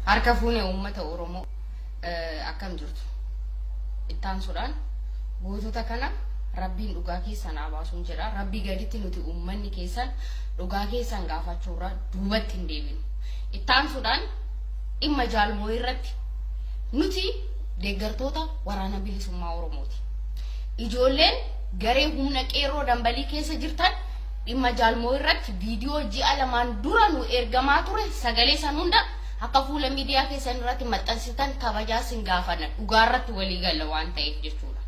Harka fuune uummata Oromoo akkam jirtu? Ittaansuudhaan gootota kana Rabbiin dhugaa keessan haa baasuun jedha. Rabbii gaditti nuti uummanni keessan dhugaa keessan gaafachuurraa duubatti hin deebinu. Ittaansuudhaan dhimma Jaal Moo'ii irratti nuti deeggartoota Waraana Bilisummaa Oromooti. Ijoolleen garee humna qeerroo dambalii keessa jirtan dhimma Jaal Moo'ii irratti viidiyoo ji'a lamaan dura nu ergamaa ture sagalee san hunda akka fuula miidiyaa keessan irratti maxxansitan kabajaa sin gaafanna, dhugaa irratti walii galla waan ta'eef jechuudha.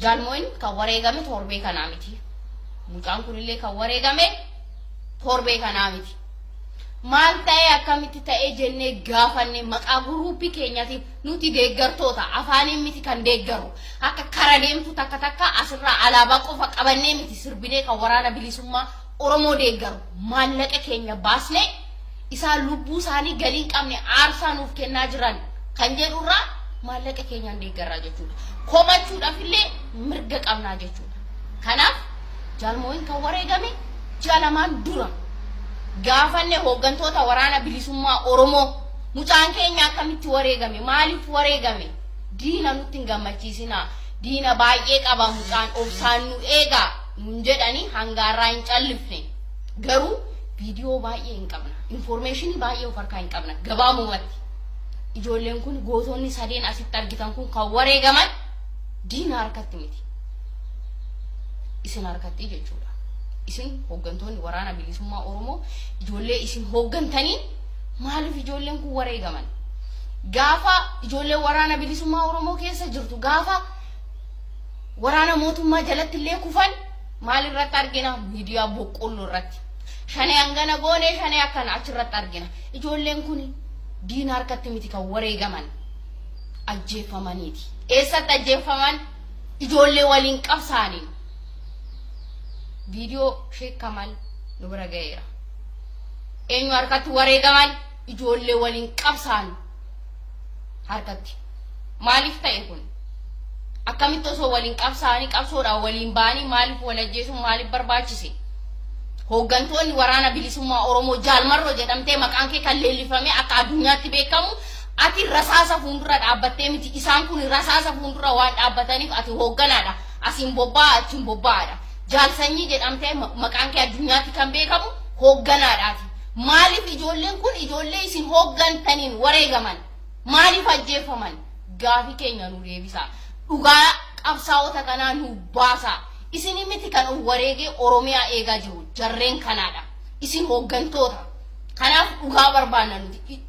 Jaal Moo'iin kan wareegame torbee kanaa miti. Mucaan kunillee kan wareegame torbee kanaa miti. Maal ta'ee, akkamitti ta'ee jennee gaafanne maqaa guruuppii keenyatiin. Nuti deeggartoota afaaniin miti kan deeggaru. Akka kara deemtu takka takka asirraa alaabaa qofa qabannee miti sirbinee kan Waraana Bilisummaa Oromoo deeggaru. Maallaqa keenya baasnee isaan lubbuu isaanii galii hin qabne aarsaa nuuf kennaa jiran kan jedhurraa maallaqa keenyaan deeggarraa jechuudha. Komachuudhaaf illee mirga qabnaa jechuudha. Kanaaf Jaal Moo'in kan wareegame ji'a lamaan dura. Gaafanne hooggantoota Waraana Bilisummaa Oromoo, mucaan keenya akkamitti wareegame? Maaliif wareegame? Diina nutti hin gammachiisinaa. Diina baay'ee qaba mucaan, obsaan nu eegaa nuun jedhanii hangaarraa hin callifne. Garuu viidiyoo baay'ee hin qabna. Infoormeeshinii baay'ee of harkaa hin qabna. Gabaabumatti. Ijoolleen kun, gootonni sadeen asitti argitan kun, kan wareegaman diina harkatti miti. Isin harkatti jechuudha. Isin hooggantoonni Waraana Bilisummaa Oromoo ijoollee isin hooggantaniin maaliif ijoolleen kun wareegaman? Gaafa ijoollee Waraana Bilisummaa Oromoo keessa jirtu gaafa waraana mootummaa jalatti illee kufan maal irratti argina? Miidiyaa boqqolloo irratti. Shanee hangana goonee, shanee akkana achirratti argina. Ijoolleen kun diina harkatti miti kan wareegaman, ajjeeffamaniiti. Eessatti ajjeeffaman? Ijoollee waliin qabsaaniin. Viidiyoo Sheek Kamal nu bira ga'eera. Eenyu harkatti wareegaman? Ijoollee waliin qabsaan harkatti. Maaliif ta'e kun? Akkamitti osoo waliin qabsaa'anii, qabsoodhaan waliin ba'anii maaliif wal ajjeesuun maaliif barbaachise? Hooggantoonni Waraana Bilisummaa Oromoo, Jaal Marroo jedhamtee maqaan kee kan leellifamee akka addunyaatti beekamu, ati rasaasa fuuldura dhaabbattee miti. Isaan kun rasaasa fuuldura waan dhaabbataniif ati hoogganaadha. Asiin bobba'aa, achiin bobba'aadha. Jaal Sanyii jedhamtee maqaan kee addunyaatti kan beekamu hoogganaadhaati. Maaliif ijoolleen kun ijoollee isin hooggantaniin wareegaman? Maaliif ajjeefaman? Gaafii keenya nu deebisaa. Dhugaa qabsaa'ota kanaa nu baasaa. Isin miti kan of wareegee Oromiyaa eegaa jiru, jarreen kanaadha. Isin hooggantoota. Kanaaf dhugaa barbaanna nuti.